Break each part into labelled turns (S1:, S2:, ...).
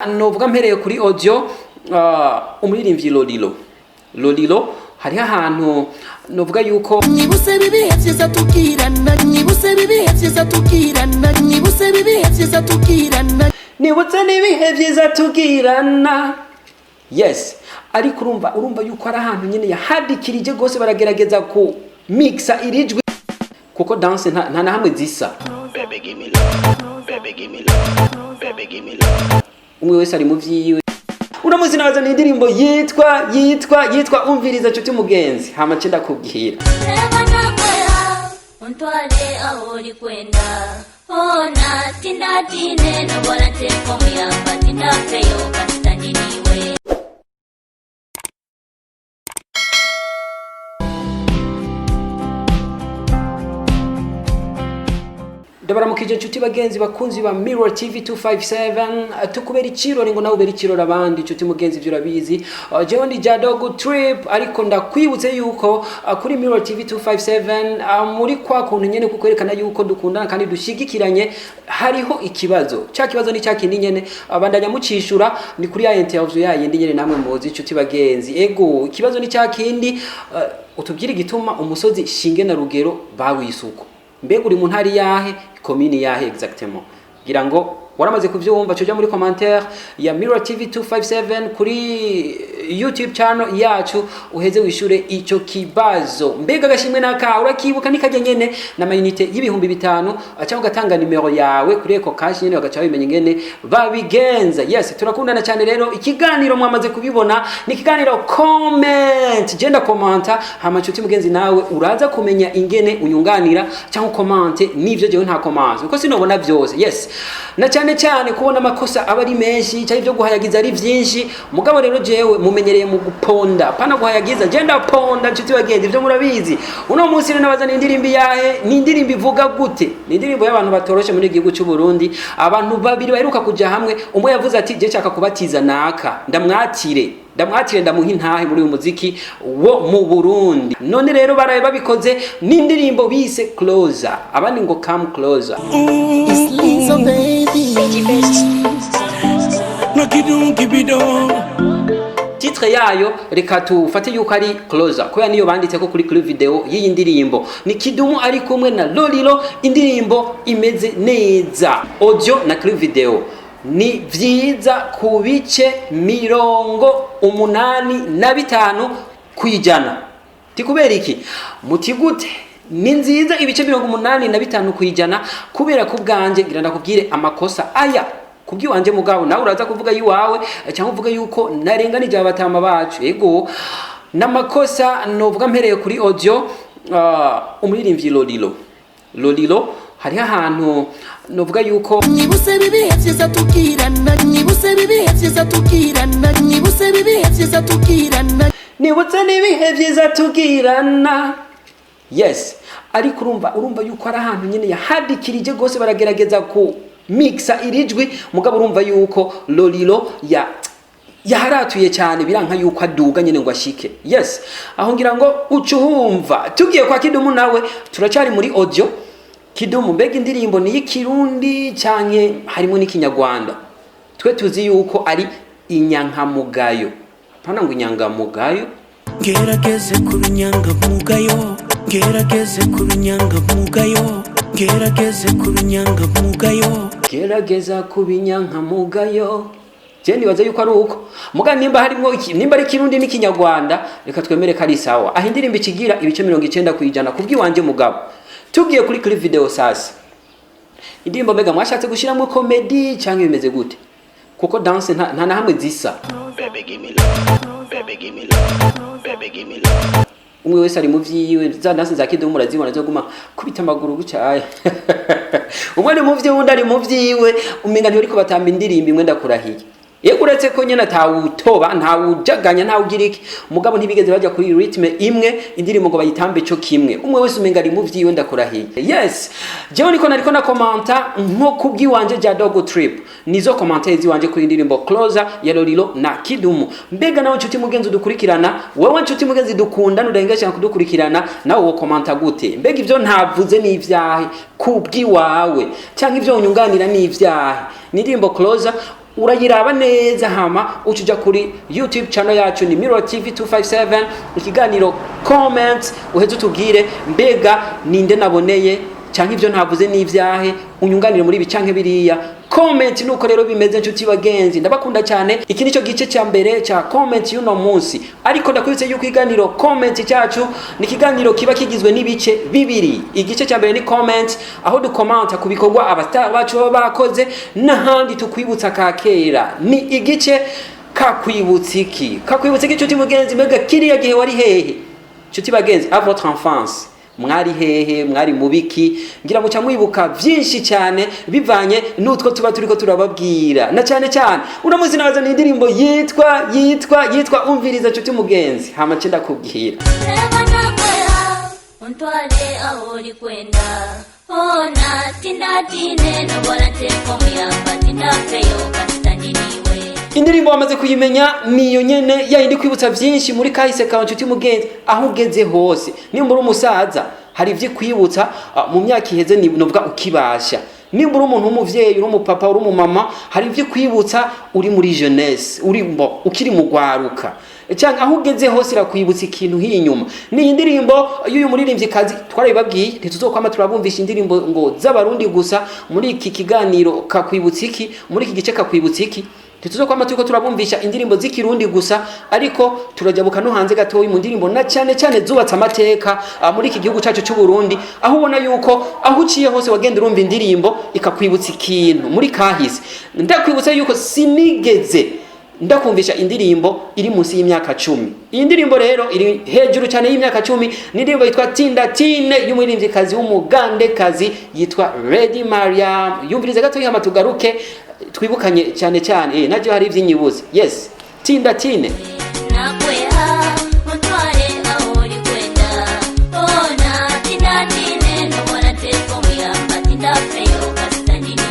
S1: Novuga mpereye kuri audio, umuririmbyi Lolilo. Lolilo hariho ahantu novuga yuko
S2: Nyibuse bibihe vyiza tugirana, nyibuse bibihe vyiza tugirana, nyibuse bibihe vyiza tugirana.
S1: Nibutse n'ibihe byiza tugirana. Yes, ariko urumva yuko ari ahantu nyine yahadikirije rwose, baragerageza ku mixa iri jwi kuko dance nta na hamwe zisa.
S3: Baby, give me love. Baby, give me love. Baby, give me love.
S1: Umwe wese ari mu vyiwe. Uno nabaza ni indirimbo yitwa Umviriza Nshuti Mugenzi, hama nce ndakubwira.
S4: Reba nakwera untwale aho uri kwenda ona tindatine nobora nteko muyamba tindafeyo kasitandiniwe.
S1: Ndabaramukije nshuti bagenzi bakunzi ba Mirror TV 257, tukubera ikirori ngo nawe ubere ikirori abandi. Nshuti mugenzi, ivyo urabizi. Jewe ndi Jadogo Trip, ariko ndakwibutse yuko kuri Mirror TV 257, muri kwa kuntu nyene kukwerekana yuko dukundana kandi dushigikiranye, hariho ikibazo. Cya kibazo ni cya kindi nyene, bandanya mucishura, ni kuri ya interview ya yindi nyene namwe muzi, nshuti bagenzi. Ego, ikibazo ni cya kindi, utubwire igituma umusozi Shinge na Rugero bawisuko. Mbega uri mu ntari yahe, komini yahe exactement? Ngira ngo waramaze kuvyumva. Cyo muri commentaire ya Mirror TV 257 kuri YouTube channel yacu, uheze wishure ico kibazo. Mbega agashimwe naka urakibuka? Nikajya nyene na ma unité y'5,000, cyangwa ugatanga nimero yawe kuri Eco Cash nyene, bagaca babimenya ingene babigenza. Yes, turakundana cyane. Rero ikiganiro mwamaze kubibona ni ikiganiro comment. Genda commenta, hama nshuti mugenzi nawe uraza kumenya ingene unyunganira cyangwa ukomante n'ivyo jewe nta komante kuko sinobona byose. Yes, na cyane cyane kubona amakosa aba ari menshi cyangwa ibyo guhayagiza ari byinshi. Mugabo rero jewe mumenyereye mu guponda, pana guhayagiza. Genda ponda, nshuti bagenzi, ibyo murabizi. Uno munsi rero nabazana indirimbo yahe? Ni indirimbo ivuga gute? Ni indirimbo y'abantu batoroshe muri igihugu cy'u Burundi, abantu babiri baheruka kuja hamwe. Umwe yavuze ati: "Je nshaka kubatiza naka, ndamwatire, ndamwatire, ndamuha intahe muri uyu muziki wo mu Burundi." None rero baraye babikoze n'indirimbo bise Closer, abandi ngo Come Closer.
S2: It's Lizzo, baby.
S5: No kidum kibido.
S1: Titre yayo reka tufate yuko ari Closer, kubera niyo banditse ko kuri video y'iyi ndirimbo. Ni Kidumu ari kumwe na Lolilo. Indirimbo imeze neza, audio na clip video ni vyiza ku bice 85%. Ti kubera iki? Muti gute ni nziza ibice 85%? Kubera ku bwanjye ngira ndakubwire amakosa aya kubwiwanje, mugabo nawe uraza kuvuga yiwawe cyangwa uvuga yuko narenganije abatama bacu. Ego, n'amakosa novuga mpereye kuri audio, umuririmbyi Lolilo. Lolilo hariho ahantu novuga yuko
S2: Nyibuse bibihe vyiza tugirana, nyibuse bibihe vyiza tugirana, nyibuse bibihe vyiza tugirana.
S1: Nibutse n'ibihe byiza tugirana. Yes, ariko urumva yuko ari ahantu nyine yahadikirije rwose, baragerageza ku mixa iri jwi, mugabo urumva yuko Lolilo ya yaharatuye cyane, biranka yuko aduga nyine ngo ashike. Yes, aho ngira ngo uca uhumva. Tugiye kwa Kidumu nawe, turacyari muri audio. Kidumu, mbega indirimbo ni iy'ikirundi canke harimo n'ikinyarwanda? Twe tuzi yuko ari inyankamugayo, apana ngo inyangamugayo.
S5: Ngerageze kubinyangamugayo, ngerageze kubinyangamugayo, ngerageze kubinyangamugayo.
S1: Gerageza kubinyankamugayo. Je nibaza yuko ari uko, muga nimba harimo nimba ari kirundi n'ikinyarwanda, reka twemere ko ari sawa. Aho indirimbo ikigira ibice 90% kubw'iwanje. Mugabo tugiye kuri clip video sasa, indirimbo mbega mwashatse gushyiramo comedy cyangwa bimeze gute? Kuko dance nta na hamwe zisa.
S3: Baby, give me love. Baby, give me love. Baby, give me love.
S1: Umwe wese ari mu vyiwe. Za dance za Kidumu murazibona, zo guma kubita amaguru gucaye. Umwe ari mu vyiwe, undi ari mu vyiwe, umenga ntibariko batamba indirimbo imwe, ndakurahiye. Yego, uretse ko nyene atawutoba, ntawujaganya, ntawugira iki, mugabo ntibigeze bajya kuri rythme imwe indirimbo ngo bayitambe co kimwe. Umwe wese umenga ari mu vyiwe, ndakurahiye. Yes, jewe niko nariko na commenta nko kubwiwanje ja Dogo Trip, nizo commentaire ziwanje kuri indirimbo Closer ya Lolilo na Kidumu. Mbega nawe nshuti mugenzi udukurikirana, wewe nshuti mugenzi dukundana udahenga kudukurikirana, nawe wo commenta gute? Mbega ivyo ntavuze n'ivyahe kubwiwawe, cyangwa ivyo unyunganira n'ivyahe? Ni indirimbo Closer. Urayiraba neza, hama uca uja kuri YouTube channel yacu, ni Mirror TV 257, ikiganiro comment, uheze utubwire mbega ninde naboneye, canke ivyo ntavuze n'ivyahe, unyunganire muri ibi canke biriya. Comment nuko rero bimeze, nshuti bagenzi, ndabakunda cyane. Iki nico gice cya mbere cya comment y'uno munsi, ariko ndakwibutse yuko ikiganiro comment cyacu ni ikiganiro kiba kigizwe n'ibice bibiri. Igice cya mbere ni comment, aho dukomanta ku bikorwa abastar bacu baba bakoze, n'ahandi tukwibutsa ka kera. Ni igice kakwibutsa iki? Kakwibutsa iki, nshuti mugenzi? Mbega kiriya gihe wari hehe, nshuti bagenzi? À votre enfance, mwari hehe? Mwari mubiki? Ngira muca mwibuka byinshi cyane bivanye n'utwo tuba turiko turababwira. Na cyane cyane uno munsi nazana indirimbo yitwa Umviriza, nshuti mugenzi, hama nce ndakubwira.
S4: Reba nakwera untwale aho uri kwenda ona tindatine nobora nteko muyamba tindafeyo kasitandiniwe.
S1: Indirimbo wamaze kuyimenya, niyo nyene yayindi kwibutsa byinshi muri kahise kawe, nshuti mugenzi. Aho ugeze hose, nimba uri umusaza, hari ibyo kwibutsa mu myaka iheze, ni novuga ukibasha. Nimba uri umuntu w'umuvyeyi, uri umupapa, uri umumama, hari ibyo kwibutsa uri muri jeunesse, uri ukiri mu gwaruka, cyangwa aho ugeze hose irakwibutsa ikintu hinyuma. Ni indirimbo y'uyu muririmvyikazi twarabibabwiye, ntituzokwama turabumvisha indirimbo ngo z'abarundi gusa. Muri iki kiganiro kakwibutsa iki, muri iki gice kakwibutsa iki, ntituzokwama turiko turabumvisha indirimbo z'ikirundi gusa, ariko turajabuka no hanze gatoyi mu ndirimbo na cyane cyane zubatse amateka muri iki gihugu cyacu cy'u Burundi, aho ubona yuko aho uciye hose wagenda urumva indirimbo ikakwibutsa ikintu muri kahise. Ndakwibutsa yuko sinigeze ndakumvisha indirimbo iri munsi y'imyaka 10. Iyi ndirimbo rero iri hejuru cyane y'imyaka 10. Ni indirimbo yitwa Tinda Tine y'umuririmvyikazi w'umugandekazi yitwa Lady Mariam. Yumvirize gato, hama tugaruke twibukanye cyane cyane. Najyo hari ivyinyibuze. Yes, Tinda Tine.
S4: Nakweha untwale aho uri kwenda ona tindatine nobora nteko muyamba tindafeyo kasitandiniwe.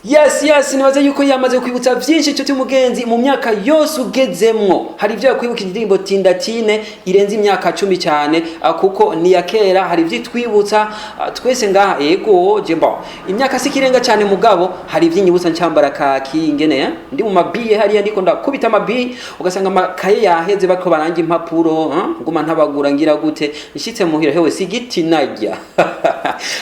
S1: Yes, nibaze yuko yamaze kwibutsa byinshi, nshuti mugenzi. Mu myaka yose ugezemwo hari ibyo yakwibuka. Indirimbo Tindatine irenze imyaka 10 cyane, kuko ni ya kera. Hari ibyo itwibutsa twese ngaha. Ego je bon, imyaka si ikirenga cyane, mugabo hari iby'inyibutsa ncyambara kaki ingene, eh? Ndi mu mabiye hariya, ndiko ndakubita amabiye, ugasanga amakaye yaheze, bako baranga impapuro, eh? Nguma ntabagura ngira gute, nshitse muhira hewe si igiti najya.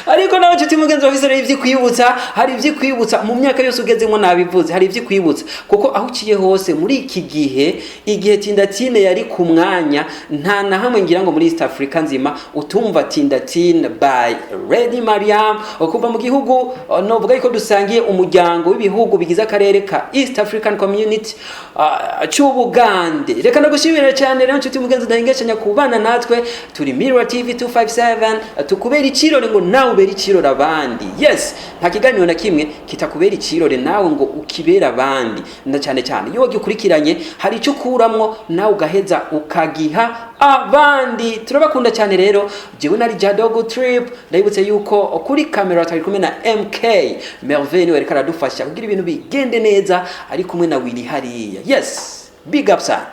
S1: Ariko nawe, nshuti mugenzi, wafise rero ivyikwibutsa. Hari ivyikwibutsa mu myaka yose ugezemo, nabivuze, hari ivyikwibutsa kuko aho uciye hose muri iki gihe, igihe Tindatine yari ku mwanya, nta na hamwe ngira ngo muri East Africa nzima utumva Tindatine by Lady Mariam, kuva mu gihugu novuga yuko dusangiye umuryango w'ibihugu bigize akarere ka East African Community c'Ubugande. Reka ndagushimire cyane rero, nshuti mugenzi, ndahengeshanya kubana natwe. Turi Mirror TV 257, tukubera icirore ngo nawe ubere icirore abandi. Yes, nta kiganiro na kimwe kitakubera icirore nawe ngo ukibera abandi, na cyane cyane iyo wagikurikiranye hari icyo ukuramwo nawe ugaheza ukagiha abandi. Turabakunda cyane rero. Jewe nari Jadogo Trip. Ndabibutse yuko kuri kamera tari kumwe na MK Merveille, niwe ariko aradufasha kugira ibintu bigende neza, ari kumwe na Willy hariya. Yes, big up sana.